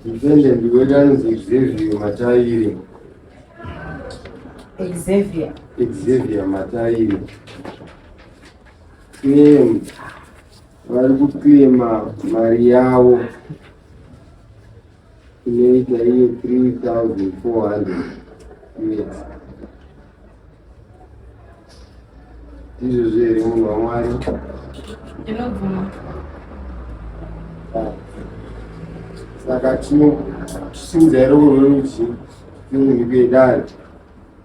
Defendant wedu anonzi Xavier Mataire. Xavier. Xavier Mataire. Claim vari kuclaima mari yavo inoita iyo 3400 US. Ndizvozvo here munhu waMwari? Ndinobvuma. Saka tinosimudza ruoko rwerudyi nemhiko yedare.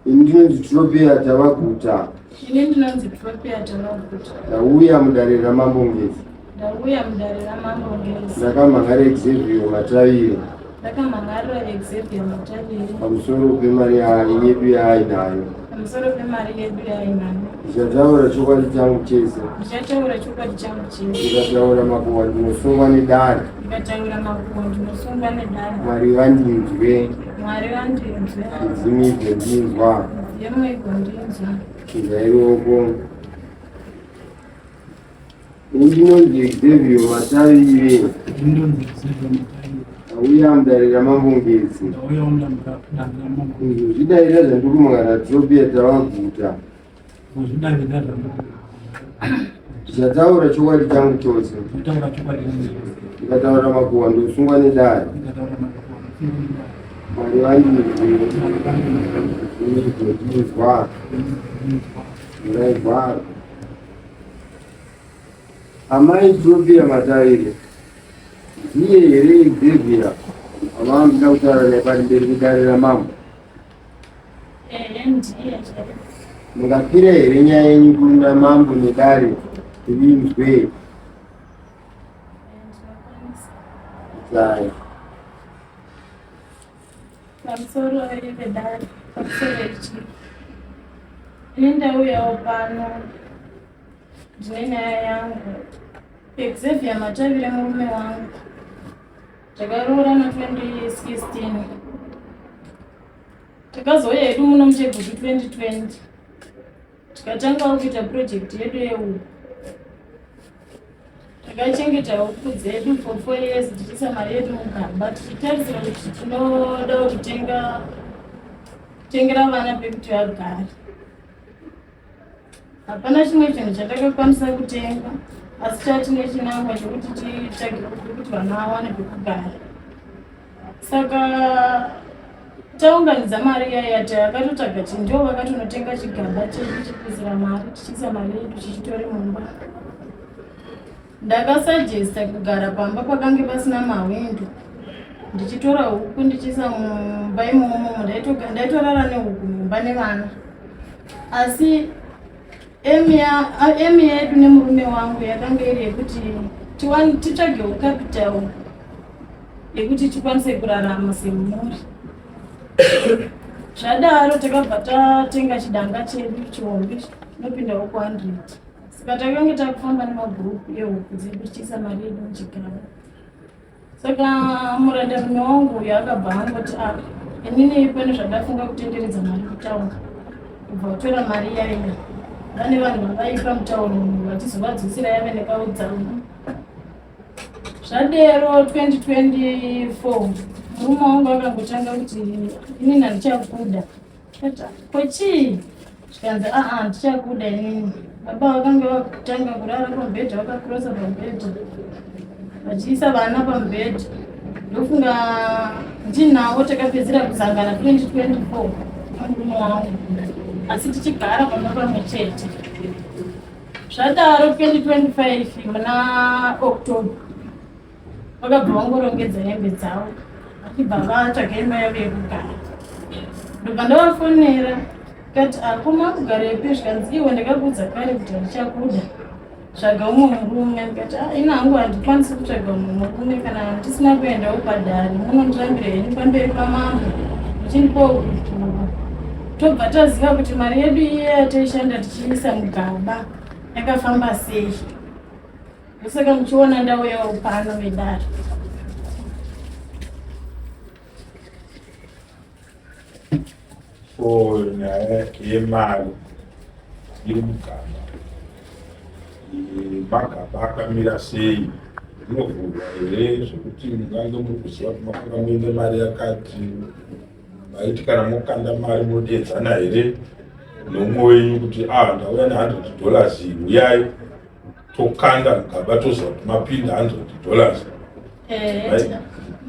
Ini ndinonzi Tropia Tavaguta. Ini ndinonzi Tropia Tavaguta. Ndauya mudare raMambo Ngezi. Ndauya mudare raMambo Ngezi. Ndakamhan'ara Xavier Matavire. Ndakamhan'arira Xavier Matavire. Pamusoro pemari yedu yaainayo. Pamusoro pemari yedu yaainayo. Ndichataura chokwadi changu chese. Ndichataura chokwadi changu chese. Ndikataura makuhwa ndinosungwa nedare. Ndikataura makuhwa ndinosungwa nedare. Mwari vandinzwe. Mwari vandinzwe. Midzimu igondinzwa. Midzimu igondinzwa. Chinjai ruoko. Ini ndinonzi Xavier Matavire. Ndinonzi Xavier Matavire. Ndauya mudare raMambo Ngezi. Ndauya mudare raMambo Ngezi. Kuzvidairira zvandiri kumangara Tropia Tavaguta. Kuzvidairira zvandiri Ndichataura chokwadi changu chose. Ndichataura chokwadi changu chose. Ndikataura makuhwa ndosungwa nedare. Ndikataura makuhwa ndosungwa nedare. Mwari vandinzwe. Ndinzwa. Ndaigwara. Amai Tropia Matavire ndiye here Xavier wamava muchida kutaura naye pamberi pedare ramambo? Ehe, ndiye chaiye. Mungapira here nyaya yenyu kuna mambo nedare rinzwe? Ndinokwanisa. Itai. Pamusoro vedare, pamusoro ichi. Ini ndauyawo pano ndine nyaya yangu. Xavier Matavire murume wangu. Takaroorana 2016. Takazouya hedu muno muChegutu 2020. Tikatangawo kuita project yedu yehuku. Takachengeta huku dzedu for 4 years tichiisa mari yedu mugaba tichitarisira kuti tinodawo kutenga kutengera vana pekuti vagare. Hapana chimwe chinhu chatakakwanisa kutenga asi chatine chinangwa chekuti titsvage huku kuti vana vawane pekugara. Saka taunganidza mari iya yati akatotsvaga chinhu ndivo vakatonotenga chigaba chedu chekuisira mari tichiisa mari yedu chichitori mumba. Ndakasajesta kugara pamba pakange pasina mahwindo ndichitora huku ndichiisa mumba imomo ndaitorara nehuku mumba nevana asi emi yedu nemurume wangu yakanga iri yekuti titsvagewo capital yekuti tikwanise kurarama semhuri. Zvadaro takabva tatenga chidanga chedu chihombe chinopinda huku 100 saka takange takufamba nemagroup ehuku dzedu tichiisa mari yedu muchigaba. Saka murandarume wangu uyo akabva angoti a ah, inini pane zvandafunga kutenderedza mari kutauni kubva kutora mari yaiya vane vanhu vavaipa mutauni vachizovadzosera yave nekaudzamu Zvadero 2024 murume wangu akangotanga kuti inini handichakuda. Ko chii? Zvikanzi aa handichakuda inini. Baba vakange vakutanga kurara pamubhedha vakakurosa pamubhedha vachiisa vana pamubhedha. Ndofunga ndinawo takapedzera kusangana 2024 nemurume wangu asi tichigara pamba pamwe chete. Zvadaro 2025 muna October vakabva vangorongedza hembe dzavo vachibva vatsvaga imba yavo yekugara. Ndobva ndavafonera kati akoma kugarepi zvikanzi iwe ndakakuudza kare kuti handichakuda tsvaga umwe murume ndikati ah, ini hangu handikwanisi kutsvaga umwe murume kana ndisina kuendawo padare munondirambira henyu pamberi pamambo muchindipawo kudhura tobva taziva kuti mari yedu iye yataishanda tichiisa mugaba yakafamba sei ndosaka muchiona ndauyawo pano vedare So nyaya yemari iri mugaba, magaba akamira sei? Zvinovhurwa here zvekuti mungange muri kuziva kuti makanga muine mari yakati maiti kana mokanda mari modeedzana here neumwe wenyu kuti ah ndauya ne 100 dollars huyai tokanda mugaba toziva kuti mapinda 100 dollars.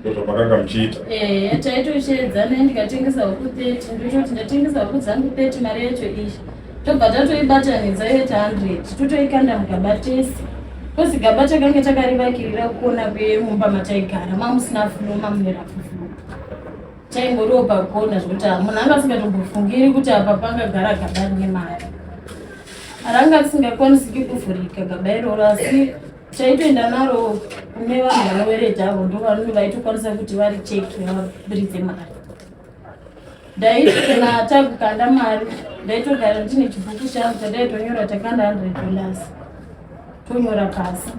Ndozvamakanga muchiita. Eh, taitoshedzana ndikatengesa huku 30 ndototi ndatengesa huku dzangu 30 mari yacho iyi. Tobva tatoibatanidza yoita 100 totoikanda mugaba tese. Kozi gaba takange takarivakirira kukona kwemumba mataigara mamusina fulo mamune rafu fulo. Taingoriwo pakona zvekuti munhu anga asingatombofungiri kuti apa pangagara gaba rine mari. Ranga risingakwanisiki kuvhurika gaba iroro asi taitoenda naro kune vanhu vanowereta avo ndo vanhu vaitokwanisa kuti varicheki vaburitse mari. Ndaiti kana takukanda mari ndaitogara ndine chibhuku changu chandaitonyora takanda 100 dollars tonyora pasi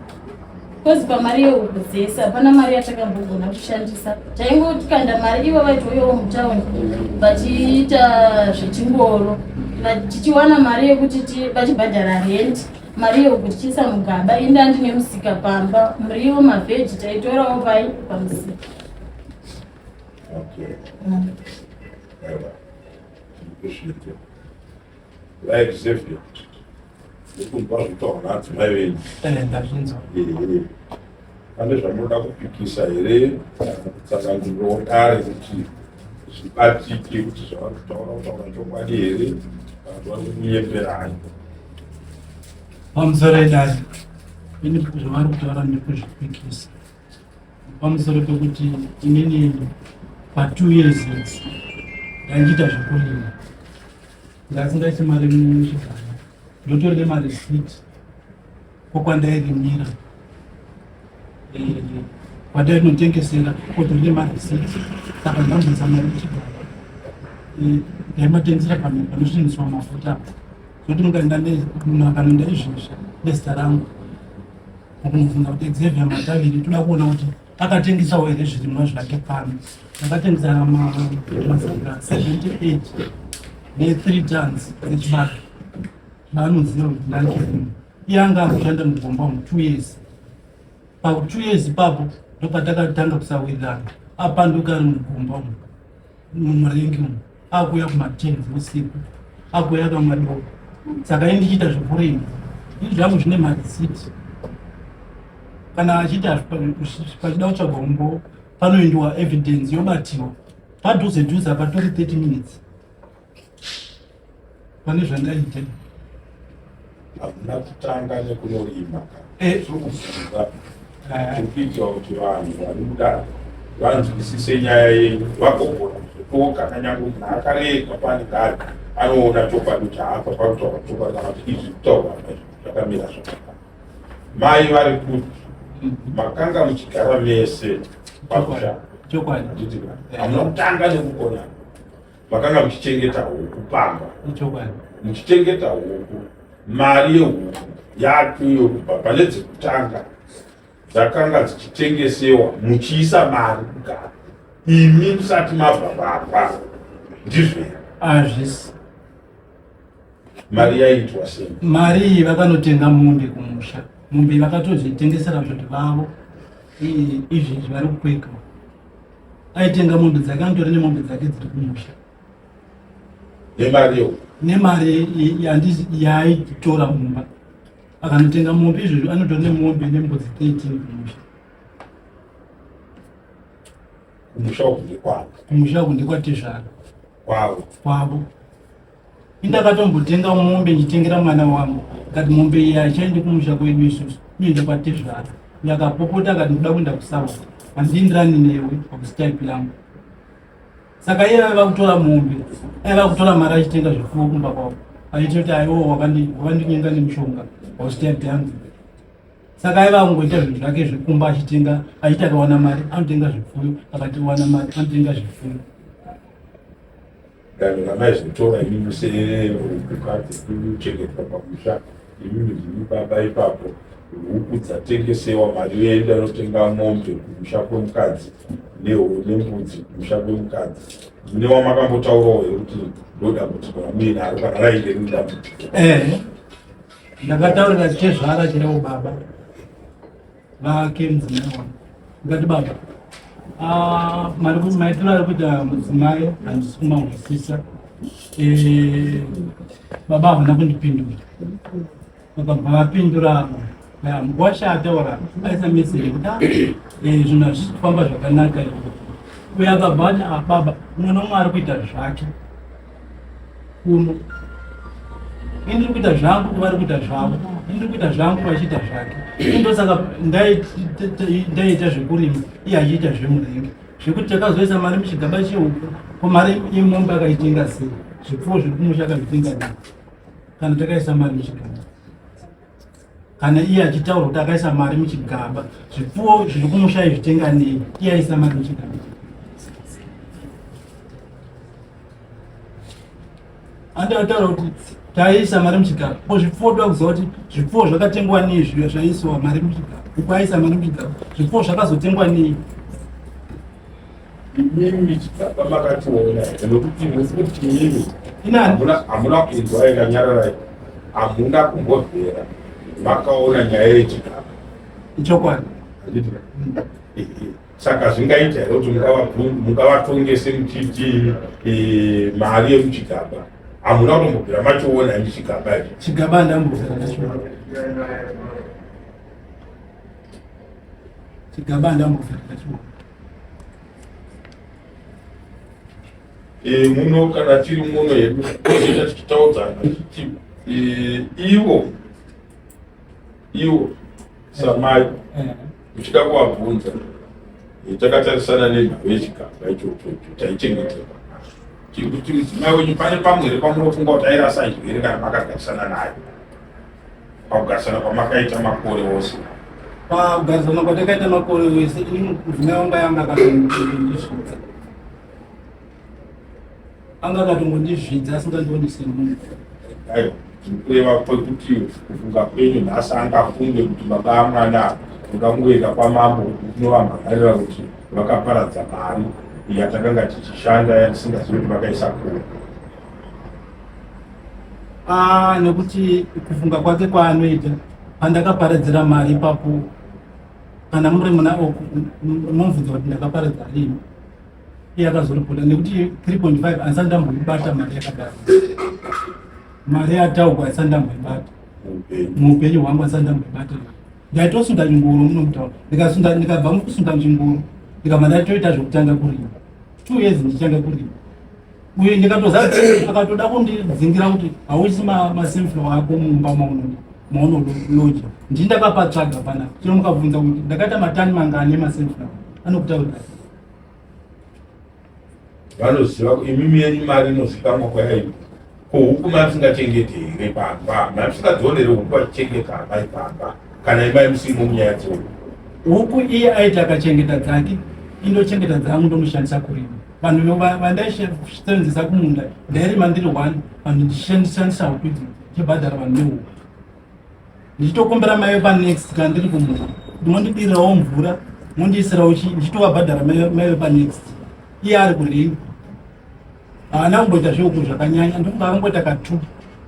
kozi pamari yehuku dzese hapana mari yatakambogona kushandisa taingokanda mari ivo vaitouyawo mutauni vachiita zvechingoro tichiwana mari yekuti vachibhadhara rent mari yehuku tichiisa mugaba inda ndine musika pamba muriwo mavheji taitorawo pai pamusika. Okay. Aiwa. Kusvika. Vai Xavier. Ndikunzwa zvitaurwa naadzimai venyu. Eh, ndazvinzwa. Ehe. Pane zvamunoda kupikisa here kana kutsanangurirawo dare kuti zvibatike kuti zvavari kutaura kutaura chokwadi here kana kuti vari kunyeperani? Pamusoro edare, ini zvavari kutaura ndikuzvipikisa. Pamusoro pekuti inini pa 2 years idzi ndandiita zvekurima ndasingaisi mari muchigaba ndotori nemareceipt kokwandairimira kwandainotengesera kotori nemareceipt saka ndamboisa mari muchigaba ndaimatengesera panosviniswa mafuta zvoti mukaenda munhu akanoenda izvezvi nezita rangu Mukumubvunza kuti Xavier Mataviri toda kuona kuti akatengesawo here zvirimwa zvake pano. Akatengesa masaga 78 ne3 tons dzechibage zvaanoziva kuti ndachirima. Iye anga akushanda mugomba umu 2 years. Pa 2 years ipapo ndopatakatanga kusawirirana. Apanduka ari mugomba umu mumuringi umu akuuya kuma10 usiku akuuya akamwa doro saka ini ndichiita zvekurima ini zvangu zvine marisiti kana achiita pachida kutsvagwa umbowo panoendiwa evidence yobatiwa padhuze dhuze apa tori 30 minutes pane zvandaita Hamuna kutanga nekunorima ka eh. Tiri kubvunza eh. tiri kuitira kuti vanhu vari mudare vanzwisise nyaya yenyu vagogona kuzotoka kanyange munhu akarega paanenge ari anoona chokwadi kuti haapa pakutaura chokwadi kana kuti izvi kutaurwa zvakamira zvakanaka. Mai vari kuti makanga muchigara mese pamusha chokwadi hamuna kutanga nekukona Makanga muchichengeta huku pamba. Ichokwadi. Muchichengeta huku, mari yehuku yacho iyo kubva pane dzekutanga dzakanga dzichitengesewa muchiisa mari kugara imi musati mabva pamba ndizvo here? Hazvisi. Mari yaiitwa sei? Mari iyi vakanotenga mombe kumusha. Mombe vakatozvitengesera kuti vavo izvezvi vari kukweka. Aitenga mombe dzake anotori nemombe dzake dziri kumusha. Nemari yehuku? Nemari yaaitora mumba. Akanotenga mombe izvezvi anotori nemombe nembudzi 13 kumusha. Kumusha uku ndekwavo? Kumusha uku ndekwatezvara. Kwavo? Kwavo. Indakatombotenga mombe ndichitengera mwana wangu akati mombe iyi haichaendi kumusha kwedu isusu inoenda kwatezvara. Uyo akapopota akati ndoda kuenda kusouth handiindirani newe pakusi type yangu. Saka iye aiva kutora mombe aiva kutora mari achitenga zvipfuwo kumba kwavo achiita kuti aiwo wakandinyenga nemushonga hausi type yangu. Saka aiva angoita zvinhu zvake zvekumba achitenga achiti akawana mari anotenga zvipfuyo akatiwana mari anotenga zvipfuyo. Danho ramaizotora imimi sehuku dzekuchengetwa pamusha imimi ndimi baba ipapo huku dzatengesewa mari yoenda yotenga mombe kumusha kwemukadzi nembudzi kumusha kwemukadzi mune wamakambotaurawo here kuti ndo dambudziko ramuinaro kana rainge riri dambudziko eh, ndakataurira tezvara chaiwo baba. vake mudzimai wangu ndikati baba ah, maitiro ari kuita mudzimai handisi kumahwisisa eh, baba havana kundipindura vakabva vapindura mukwasha ataura aisa meseji kuti ah, eh, zvinhu hazvisi kufamba zvakanaka uyo akabva ati ah, baba mumwe nomwe ari kuita zvake kuno ini ndiri kuita zvangu vari kuita zvavo ini ndiri kuita zvangu vachiita zvake ini ndosaka ndaiita zvekurima iye achiita zvemurengi zvekuti takazoisa mari muchigaba chehuku ko mari yemombe akaitenga sei zvipfuwo zviri kumusha akazvitenga nei kana takaisa mari muchigaba kana iye achitaura kuti akaisa mari muchigaba zvipfuwo zviri kumusha izvitenga nei iye aisa mari muchigaba andataura kuti taisa mari muchigaba ko zvipfuwo toda kuziva kuti zvipfuwo zvakatengwa nei zviya zvaisiwa mari muchigaba uko aisa mari muchigaba zvipfuwo zvakazotengwa nei Imimi chigaba makationa here nokuti musi kuti imimi hamuna kunzwa yakanyararai hamuna kumbobvera makaona nyaya yechigaba ichokwadi saka zvingaita here kuti mungavatongese muchiti eh, mari yemuchigaba hamuna kutombobvira machiona imi chigaba ichi chigaba ndambobvira ndachiona chigaba ndambobvira ndachiona Eh, muno kana tiri muno hedu tozoita tichitaudzana tichiti eh, ivo ivo samai eh. uchida kuvabvunza takatarisana nenhau yechigamba ichocho taichengeterwa kuti mudzimai wenyu pane pamwe here pamunofunga kuti airasa here kana makagarisana naye pakugarisana kwamakaita makore ose pakugarisana kwatakaita makore ose ini mudzimai wangu yanga akatongondizvidza anga akatongondizvidza asingandioni semunhu aiwa zvikureva kwekuti kufunga kwenyu nhasi angafunge kuti baba amwana kuda kungoenda kwamambo kuti tinovamhangarira kuti vakaparadza mari yatakanga tichishanda yatisingazivi kuti vakaisa kuu Ah, nekuti kufunga kwake kwaanoita pandakaparadzira mari ipapo kana muri muna mumvunza kuti ndakaparadza rini iye akazoripota nekuti 3.5 andisati ndamboibata mari yakadaro mari yataugwa andisati ndamboibata muupenyu hwangu andisati ndamboibata ndaitosunda chingoro muno mutaura ndikasunda ndikabva mukusunda chingoro ndikabva ndatoita zvekutanga kurima two years ndichitanga kurima uye ndikatoza akatoda kundidzingira kuti hauisi masimflow ako mumba maunoloja ndii ndakapatsvaga pana chero mukabvunza kuti ndakaita matani mangani emasimflow anokutaurira vanoziva imimi yenyu mari inozikamwa kwayaibva ko huku mamusingachengete here pamba mamusingadzionere huku vachichengeta amai pamba kana imai musimo munyaya dzehuku huku iye aiti akachengeta dzake indochengeta dzangu ndomushandisa kurima vanhu vandaisevenzesa kumunda ndairima ndiri one vanhu ndichishandisa huku idzi ndichibhadhara vanhu nehuku ndichitokumbira mai vepanext kana ndiri kumunda mondidirirawo mvura mondiisirawo chii ndichitovabhadhara mai vepanext iye ari kuringi haana kumboita zvehuku zvakanyanya ndofunga akangoita katu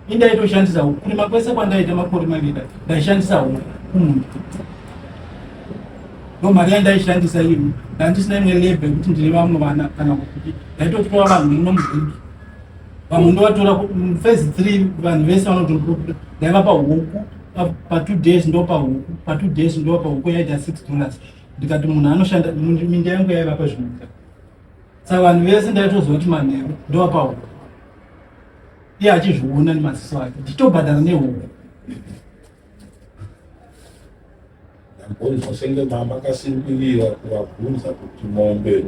indaitoshandisa huku kurima kwese kwandaita makore maviri ndaishandisa huku kumunda ndo mari yandaishandisa iyo ndandisina imwe lebe yekuti ndine vamwe vana kana kuti ndaitotora vanhu muno mudiki vamwe ndovatora phase three vanhu vese vanotobuda ndaivapa huku pa two days ndopa huku pa two days ndopa huku yaita six dollars ndikati munhu anoshanda minda yangu yaivapa zviminda saka vanhu vese ndaitoziva kuti manheru ndovapa huku iye achizviona nemaziso ake ndichitobhadhara nehuku Ndambonzwa senge makasimbirira kuvabvunza kuti mombe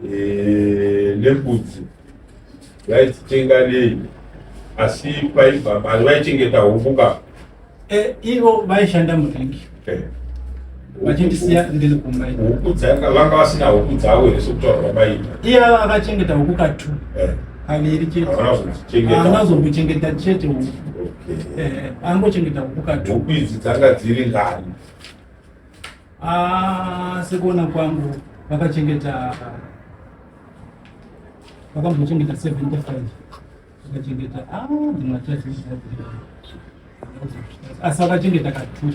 eh, nembudzi vaidzitenga nei asi paibva mari vaichengeta huku ka eh, ivo vaishanda murengi eh. vachindisiya ndiri kumba huku dzanga vanga vasina huku dzavo here sekutaura kwamaita iye akachengeta huku katu kaviri chete haana kuzombochengeta chete huku eh, angochengeta huku katu huku idzi dzanga dziri ngani ah, sekuona kwangu vakachengeta vakambochengeta 75 vakachengeta ah, dzimwe achadzii Asi vakachengeta katu.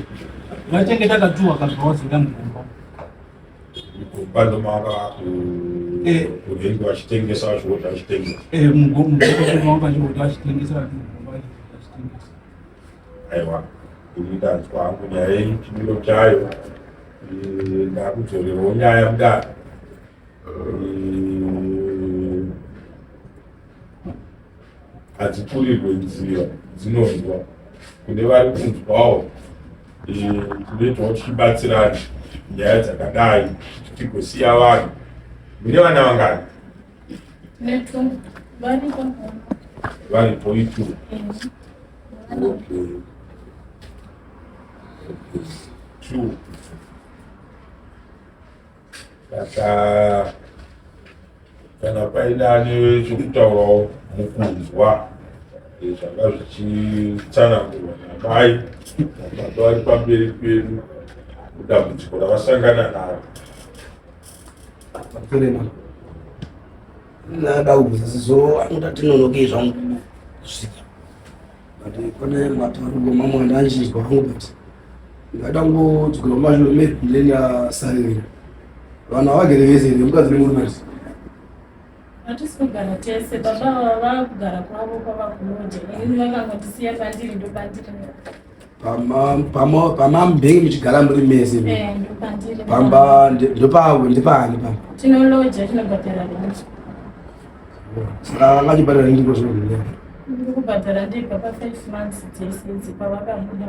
Vachengeta katu vakabva wazoda mugomba. Mugomba ndomava kunenge vachitengesa vachihodha vachitengesa. Eh, mugomba manga vachihodha vachitengesa mugomba vachitengesa. Aiwa, ini ndanzwa hangu nyaya yenyu chimiro chayo. Ndakudzorerawo nyaya mudare. Hadzipfurirwe nzira dzinonzwa kune vari kunzwawo tinoitawo tichibatsirana nyaya dzakadai tigosiya vanhu. Mune vana vangani? Varipo itu. Okay. Two. Saka kana paine ane chekutaurawo mukunzwa zvanga zvichitsanangurwa namai nababa vari pamberi pedu kudambudziko ravasangana naro. Ndada kubvunza sezvo anoda tinonokei zvangu kusvika but pane matauriro mamwe andanjizwa hangu but ndingada kungodzokera kumashure maybe ndendasarira. Vanhu havagere vese here mukadzi nemurume ati? Hatisi kugara tese, baba ava vakugara kwavo kwavakuloja, inini vakangondisiya pandiri ndopandiri. Pamambenge muchigara muri mese? Eh, ndopandiri. Pamba ndopavo ndepani pamba? Tinoloja, tinobhadhara rent. Saka vangachibhadhara rent iko zvino? Ndiri kubhadhara ndega pa 5 months dzese idzi pavakabuda.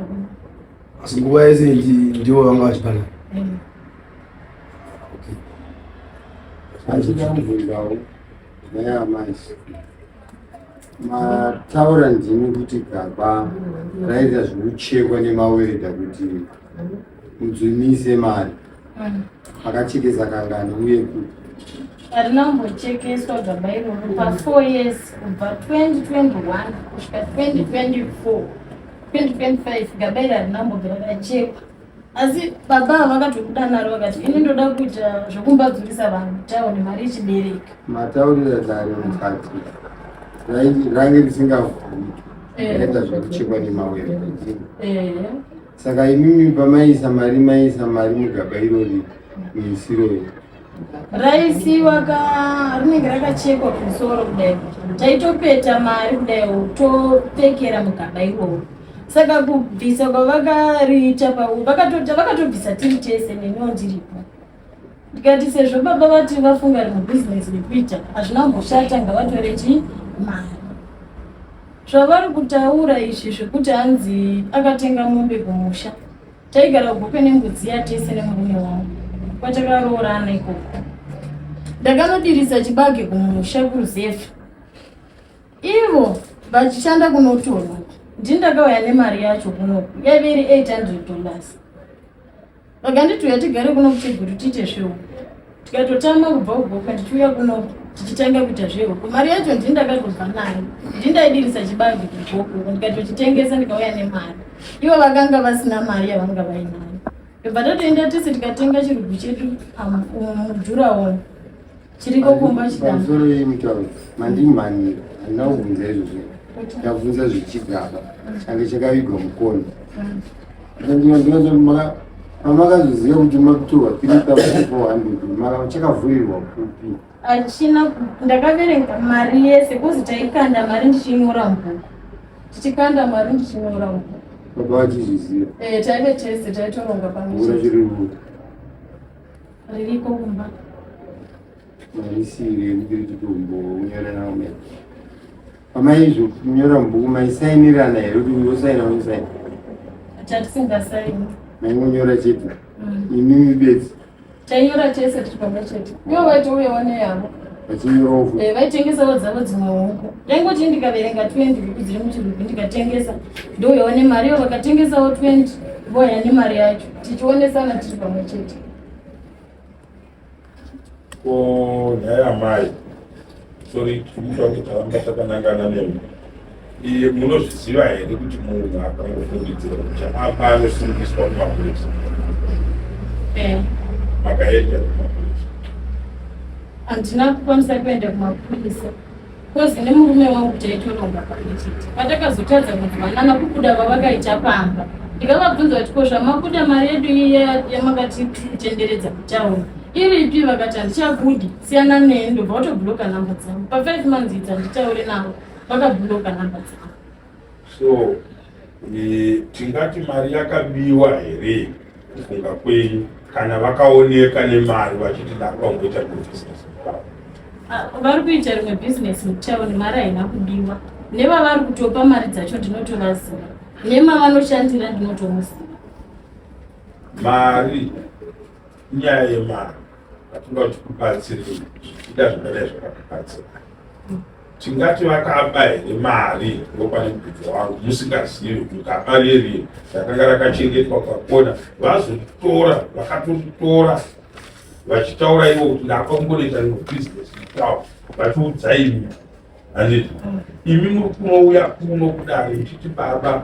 Asi nguva yese ndivo vanga vachibhadhara? Eh. Okay. Achida kubvunzawo nyaya yamai. Mataura ndimi kuti gaba raita zvekuchekwa nemaweredha kuti mudzumise mari. Makachekesa kangani uye kupi? Harina kumbochekeswa gaba iroro pa 4 years, kubva 2021 kusvika 2024 2025, gaba iri harina kumbobvira rachekwa. Asi baba ava vakatobuda naro vakati ini ndoda kuita zvekumbadzurisa vanhu tauni mari ichibereka. Mataurira dare mukati range risingavhuriki, raita zvekuchekwa nemaweredha. Saka imimi pamaisa mari, maisa mari mugaba irori muisiroi? Raisiwa ka rinenge rakachekwa kumusoro kudai, taitopeta mari kudai topfekera mugaba iroro. Saka kubvisa kwavakariita vakatobvisa tiri tese, neniwo ndiripo. Ndikati sezvo baba vati vafunga rimwe bhizinesi rekuita, hazvina kumboshata, ngavatore chi mari. Zvavari kutaura izvi zvekuti hanzi akatenga mombe kumusha, taigara kuGokwe nembudzi yatese nemurume wangu kwatakaroorana ikoko. Ndakanodirisa chibage kumusha kuruzefa, ivo vachishanda kunotorwa. Ndini ndakauya nemari yacho kunoku, yaive iri $800. Vakanditi uya tigare kuno kuChegutu tiite zvehuku. Tikatotama kubva kuGokwe ndichiuya kuno tichitanga kuita zvehuku. Mari yacho ndini ndakatobva nayo, ndini ndaidirisa chibage kuGokwe ndikatochitengesa ndikauya nemari. Ivo vakanga vasina mari yavanga vainayo. Ndobva tatoenda tese tikatenga chirugu chedu mudhuraoni chiriko kumba chidambo. Pamusoro yemitauro mandimhanira, handina kubvunza izvozvo. Ndabvunza zvechigaba change chakavigwa mukono. Pamakazoziva kuti makutorwa 3400, chakavhurirwa kupi? Achina. Ndakaverenga mari yese kuzi taikanda mari ndichinyora mubhuku, tichikanda mari ndichinyora mubhuku. Baba vachizviziva? Eh, taive tese, taitoronga pamwe Ura chete. chiri Ririko kumba. Maisire kuti ritotombonyorana umene pamaizvo kunyora mubhuku, maisainirana here kuti uyosaina uyosaina? Chatisingasaini. Maingonyora chete imimi bedzi? Tainyora tese tiri pamwe chete. Ivo vaitouyawo neyavo. Vachinyorawo futi? Eh, vaitengesawo dzavo dzimwe huku. Ndaingoti ndikaverenga 20 huku dziri muchirugu ndikatengesa, ndouyawo nemari. Ivo vakatengesawo 20 vouya nemari yacho, tichionesana tiri pamwe chete. Ko nyaya yamai, sorry, tikuita kuti taramba takanangana nemi. Iye munozviziva here kuti munhu akangofungidzira kuti apa anosungiswa kumapurisa? Eh. Makaenda kumapurisa? Handina kukwanisa kuenda kumapurisa. Kozi nemurume wangu taitoronga pamwe chete. Patakazotadza kunzwanana kubuda kwavakaita pamba. Ndikavabvunza kuti ko zvamabuda mari yedu iya yamakati titenderedza mutauni iripi vakati handichabudi siyana neni ndobva watobhuloka namba dzangu pa5 months idzi handitaure navo vakabhuloka namba dzangu. So e, tingati mari yakabiwa here kufunga kwenyu kana vakaoneka nemari vachiti ndakuda kumboita rimwe business? Ah, vari kuita rimwe business mutown, mari haina kubiwa. Nevavari kutopa mari dzacho ndinotovaziva, nemavanoshandira ndinotomuziva. Mari inyaya yemari, hatinga kuti kubatsirei zvichida zvakadai zvakakubatsira. Tingati vakaba here mari ngopane mubvunzo wangu musingazivi kuti gaba reri rakanga rakachengetwa pakona vazotora vakatoritora vachitaura ivo kuti ndapa kungonoita rimwe business mutawo vachiudza imi handiti imi muri kunouya kuno kudare muchiti baba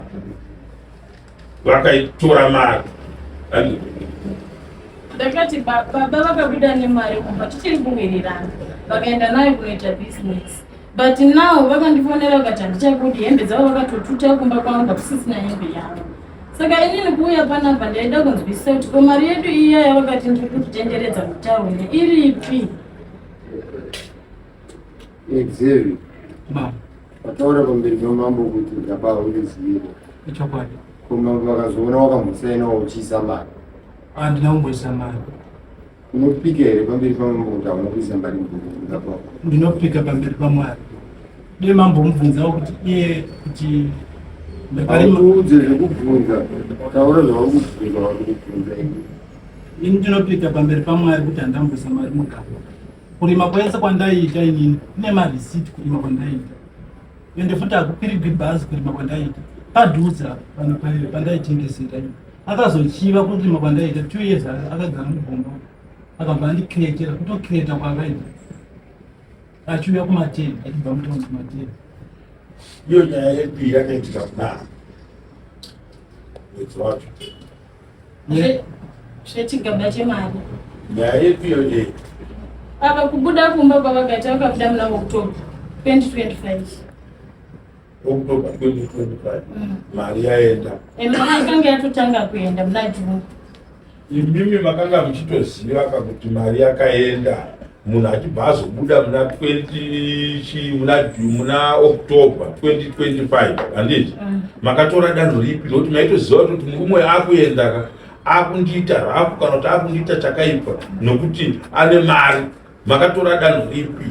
vakaitora mari handiti. Ndakati baba vakabuda nemari kumba tichiri kuwirirana, vakaenda nayo kunoita business, but now vakandifonera vakati handichakudi, hembe dzavo vakatotuta kumba kwangu, hakusisina hembe yavo. Saka inini kuuya panapa ndaida kunzwisisa kuti ko mari yedu iya yavakati ndiri kutitenderedza mutauni iripi? Xavier, wataura pamberi pamambo kuti gaba haurizive. Ichokwadi. Ko mambo vakazoona wakambosainawo uchiisa mari? Handina kumboisa mari. Unopika here pamberi pamambo kuti hauna kuisa mari mugaba? Ndinopika pamberi paMwari. Dai mambomubvunzawo kuti iye kuti Hauudze zvekubvunza, taura zvauri kubvunza, vari kubvunza ini. Ini ndinopika pamberi paMwari kuti handamboisa mari mugaba. Kurima kwese kwandaiita inini kune marisiti kurima kwandaiita, ende futi hakukwirigwi bhazi kurima kwandaiita padhuze apa pano pandaitengesera ini. Akazochiva kurima kwandaiita 2 years akagara mugomba, akabva andikretera, kutokreta kwaakaita achiuya kumateni achibva mutaundi kumateni. Iyo nyaya yedu yakaitika kuna mwedzi wacho. Zvechigaba chemari. Nyaya yedu iyo ye Ava kubuda kumba kwavakaita vakabuda muna October 2025. October 2025 mari yaenda. Mari yakanga yatotanga kuenda muna June. Imimi makanga muchitoziva ka kuti mari yakaenda munhu achibva azobuda muna 20 chi muna muna October 2025 handiti? Makatora danho ripi nokuti maitoziva kuti murume akuenda ka akundiita rafu kana kuti akundiita chakaipa nokuti ane mari, makatora danho ripi?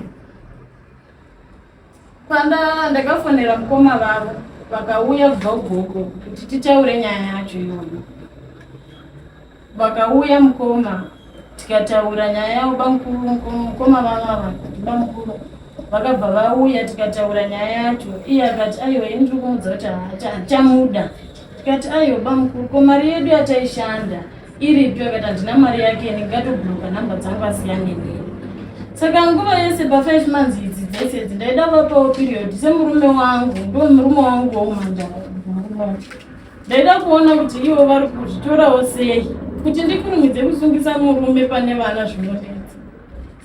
Panda ndakafonera mukoma vavo vakauya kubva kuGoko kuti titaure nyaya yacho iyoyo. Vakauya mukoma tikataura nyaya yavo, bamukuru mukoma vavo ava bamukuru vakabva vauya tikataura nyaya yacho. Iye akati aiwa, ini ndiri kumudza kuti handichamuda. Tikati aiwa bamukuru, ko mari yedu yataishanda iripi? Akati handina mari yake ini, ngatobhuloka nhamba dzangu asiyane neni. Saka nguva yese pa5 months idzi dzese idzi ndaida vapawo period semurume wangu, ndo murume wangu woumandara murume wangu. Ndaida kuona kuti ivo vari kuzvitorawo sei, kuti ndikurumidze kusungisa murume pane vana zvinonetsa.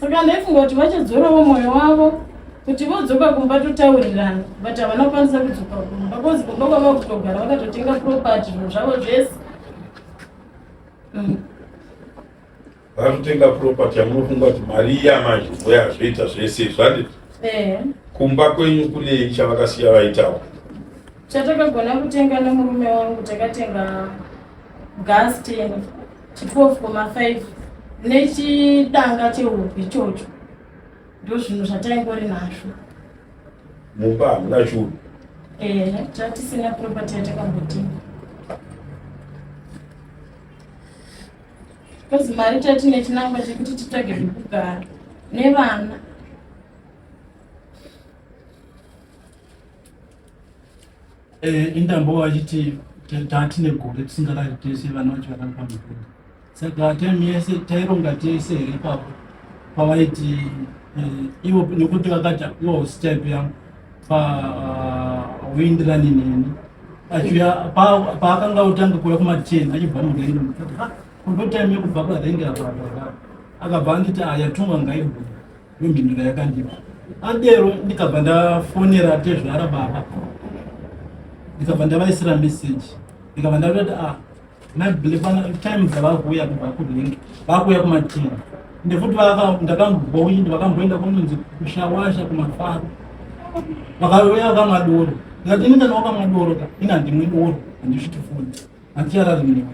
Saka ndaifunga kuti vachadzorawo mwoyo wavo kuti vodzoka kumba totaurirana, but havana kukwanisa kudzoka kumba kozi kumba kwava kutogara vakatotenga property zvinhu zvavo zvese. Vatotenga property yamunofunga kuti mari iya manje ndoyazvoita zvese izvi handiti? Kumba kwenyu kunei chavakasiya vaitawo? Chatakagona kutenga nemurume wangu, takatenga gas tank chi 12,5 nechidanga chehuku ichocho, ndo zvinhu zvataingori nazvo. Mumba hamuna churu? Tatisina property yatakambotenga. Kozi mari tatine chinangwa chekuti titsvage pekugara nevana. Indambo vachiti tatine gore tisingarari tese, vana vacho varari pamubhedha. Saka time yese taironga tese here ipapo pavaiti ivo nekuti vakati ivo type yangu pauindirani neni achiuya paakanga otanga kuuya kuma10 achibva murenge, ndo time yekubva parenge apa apa, akabva anditi ayatunga ngaibuda, ndomhindura yakandipa. Adero ndikabva ndafonera tezvara baba, ndikabva ndavaisira message, ndikabva ndatoti ah, time dzavakuuya kubva kuringi vakuuya kumatini ende futi ndakamboinda vakamboenda kunonzi kushawasha kumafaro vakauya vakamwa doro ndikati ini kana wakamwa doro ka ini handimwi doro handisviti futi handicharari newe.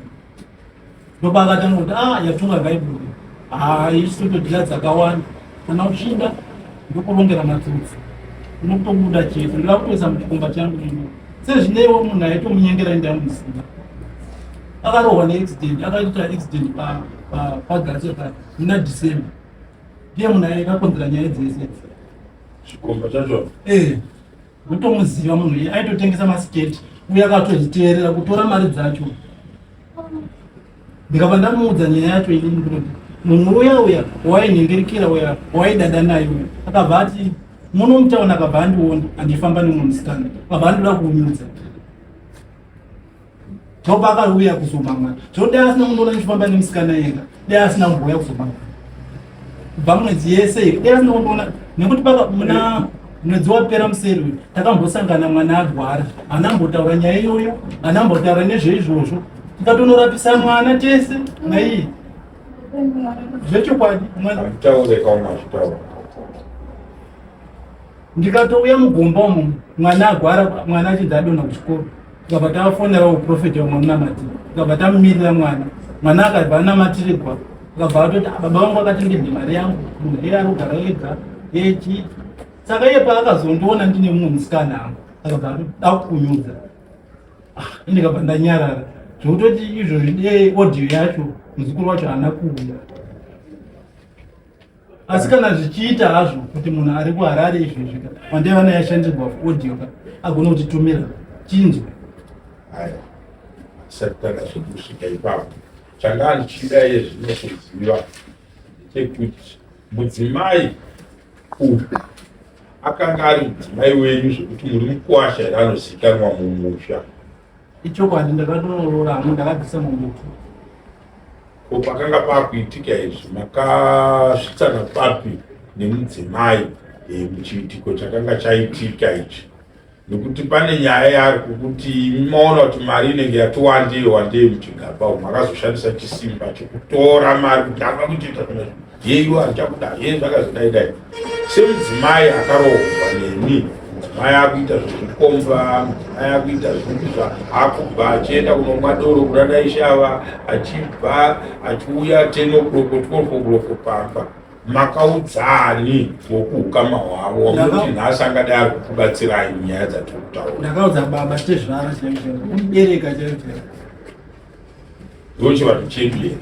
Ndopaakatanga kuti ah, yatunga ngaibude, haa isu totodya dzakawanda, kana uchida ndokurongera matsotsi unotobuda chete, ndoda kutoisa muchikomba changu ino. Sezvineiwo munhu aitomunyengera indamuziva akarohwa neaccident, akaita accident pagasi pa muna December, ndiye munhu aikakonzera nyaya dzese. Chikomba chacho? Eh, ndotomuziva munhu iye aitotengesa masiketi uye akatozviteerera kutora mari dzacho. Ndikabva ndamuudza nyaya yacho inini kuti munhu uya uya wainhengerikira uya waidada naye uya akabva ati muno mutauni, akabva andiona andifamba nemumwe musikana, akabva andoda kuunyudza. Ndopa akauya kuzomangana zvino dai asina kundiona ndichifamba nemusikana yega, dai asina kumbouya kuzomangana kubva mwedzi yese iyi, dai asina kundiona nekuti paka muna mwedzi wapera museri uyu takambosangana mwana agwara, anambotaura nyaya iyoyo, anambotaura nezveizvozvo, tikatonorapisa mwana tese naiye zvechokwadi. Mwana kaumazvitaura. Ndikatouya mugomba umu mwana agwara, mwana achinzi adonha kuchikoro, tikabva tafonera uprofeti wamwe munamati, tikabva tamumirira mwana, mwana akabva anamatirirwa, akabva atoti ah, baba vangu akati ndibve mari yangu, munhu iye ari kugara ega echi. Saka iye paakazondiona ndine mumwe musikana angu akabva atoda kukunyudza, ah, ndikabva ndanyarara zvekutoti izvozvi dei audio yacho muzukuru wacho haana kuuya. Asi kana zvichiita hazvo kuti munhu ari kuHarare izvezvi ka wandaiva naye ashandirwa audio ka agone kutitumira chinzwe. Aya, tisati takazokusvika ipapo, changa ndichida iye zvino kuziva ndechekuti mudzimai uyu akanga ari mudzimai wenyu zvekuti muri mukuwasha here anozivikanwa mumusha? Ichokwadi, ndakatoroora hangu, ndakabvisa mumbuti. Ko pakanga pakuitika izvi makasvitsana papi nemudzimai muchiitiko chakanga chaitika ichi? Nekuti pane nyaya yaari kukuti maona kuti mari inenge yati wandei wandei muchigaba umu, makazoshandisa chisimba chekutora mari kuti ava kuchiita zvimwe yeiwo handichakuda ye zvakazodai dai. Semudzimai akaroorwa nemi, mudzimai akuita zvekukomba, mudzimai akuita zvipi akubva achienda kunomwa doro kurada ishava, achibva achiuya 10 o'clock 12 o'clock pamba, makaudzani wokuukama hwavo wamuti nhasi angadai ari kukubatsirai munyaya dzatiri kutaura? Ndakaudza baba tezvara chaizvo chaizvo, kumubereka chaizvo chaizvo. Ndochivanhu chedu here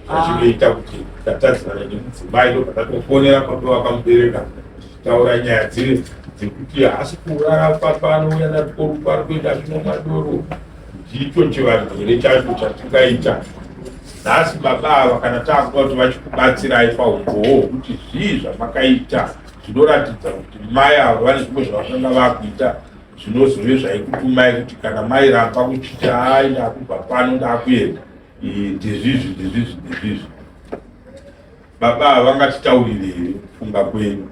zvachinoita kuti tatadzana nemudzimai ndobva tatofonera baba vakamubereka tichitaura nyaya dziri dzekuti haasi kurara papa, anouya natikorupa ari kuenda achinomwa doro? Ndicho chivanhu here chacho chatingaita nhasi? Baba ava kana taakuda kuti vachikubatsirai paumbowo hwekuti zvii zvamakaita zvinoratidza kuti mai ava vane zvimwe zvavakanga vakuita zvinozove zvaikutumai kuti kana mairamba kuchiti hai ndakubva pano ndakuenda, ndezvizvi ndezvizvi ndezvizvi, baba ava vangatitaurire here kufunga kwenyu?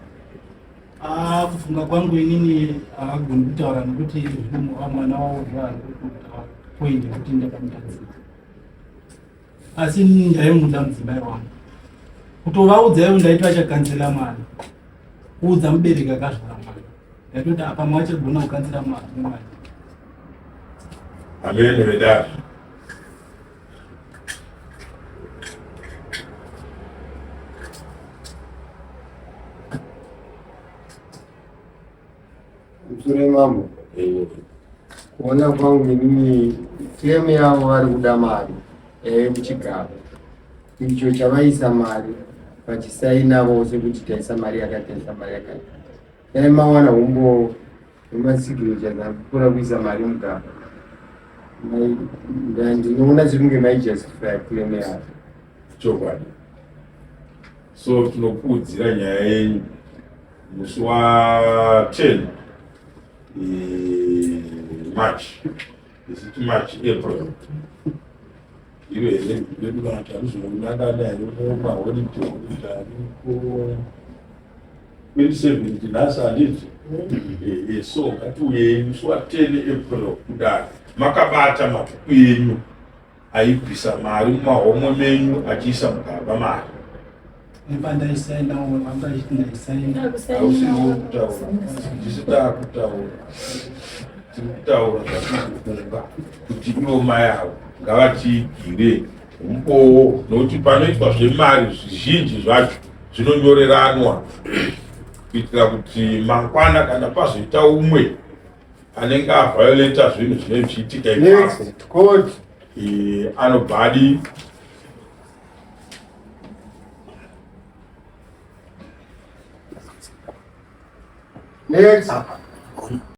Ah, kufunga kwangu inini haagoni kutaura nekuti zvino mwana wavo zvaari kutaura point yekuti ndakamutadzira, asi inini ndaimuda mudzimai wangu. Kutovaudza ivo ndaiti vachakanzela mwana, kuudza mubereki akazvara mwana, ndaitoti apa mwachagona kukanzela mwana nemwana. Amene vedare. Musure mambo, kuona kwangu inini claim yavo vari kuda mari muchigaba icho chavaisa mari vachisaina vose kuti taisa mari yakati, taisa mari yakati. Dai mawana umbowo wemasignature akukura kuisa mari mugaba, ndinoona sekunge maijustify claim yavo. Chokwadi. So tinokuudzira nyaya yenyu musi wa 10 March, is it March, April iro here vedu vanhu tarizonangana here maholiday ariko? 27 nhasi handiti? Eh, eh, so ngatiuyei musi wa 10 April kudare makabata mabhuku enyu aibvisa mari mumahomwe menyu achiisa mugaba mari. Nepandaisaina umwe wanga achiti ndaisaina. Hausiriwo kutaura, ndisu taakutaura, tiri kutaura zvatiri kufunga kuti ivo mai avo ngavatiigire umbowo nokuti panoitwa zvemari zvizhinji zvacho zvinonyoreranwa kuitira kuti mangwana kana pazoita umwe anenge avhiolata zvinhu zvinenge zvichiitika ipapo anobva adii. Next.